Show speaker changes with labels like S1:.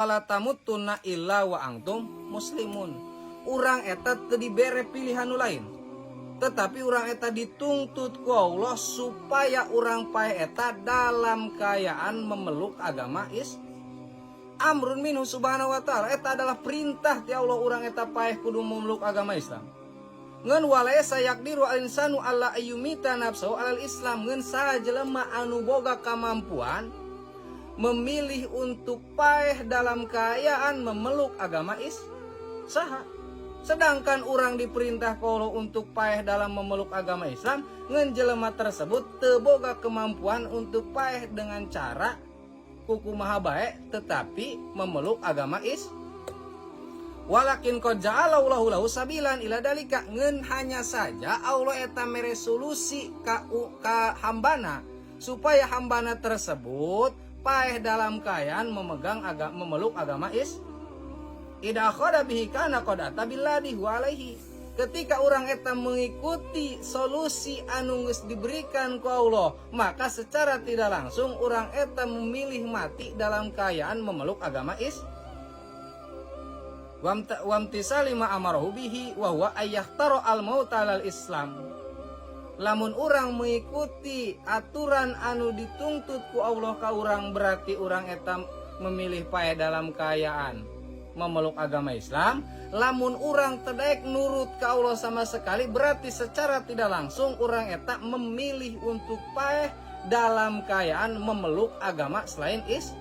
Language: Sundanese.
S1: Wala tamutunna illa wa antum muslimun. Urang eta teu dibere pilihan nu lain, tetapi urang eta dituntut ku Allah supaya urang paeh eta dalam kaayaan memeluk agama is amrun minhu subhanahu wa ta'ala. Eta adalah perintah ti Allah, urang eta paeh kudu memeluk agama Islam. Ngan walaisa yaqdiru al insanu alla ayyumita nafsahu alal Islam. Ngan saha jelema anu boga kemampuan memilih untuk paeh dalam keadaan memeluk agama is saha? Sedangkan orang diperintah kalau untuk paeh dalam memeluk agama Islam, ngan jelema tersebut teu boga kemampuan untuk paeh dengan cara kukumaha bae tetapi memeluk agama is. Walakin qad ja'alallahu lahu sabilan ila dalika. Ngan hanya saja Allah eta mere solusi ka hambana supaya hambana tersebut paeh dalam keadaan memegang agama, memeluk agama is. Idza akhadha bihi kana qad ata billadhi huwa alaihi. Ketika orang eta mengikuti solusi anu geus diberikan ku Allah, maka secara tidak langsung orang eta memilih mati dalam keadaan memeluk agama is wamtisali ma amarahu bihi wa huwa ayyahtara al mauta alal Islam. Lamun orang mengikuti aturan anu dituntut ku Allah ka urang, berarti orang eta memilih paeh dalam keadaan memeluk agama Islam. Lamun orang teu daek nurut ke Allah sama sekali, berarti secara tidak langsung orang eta memilih untuk paeh dalam keadaan memeluk agama selain is.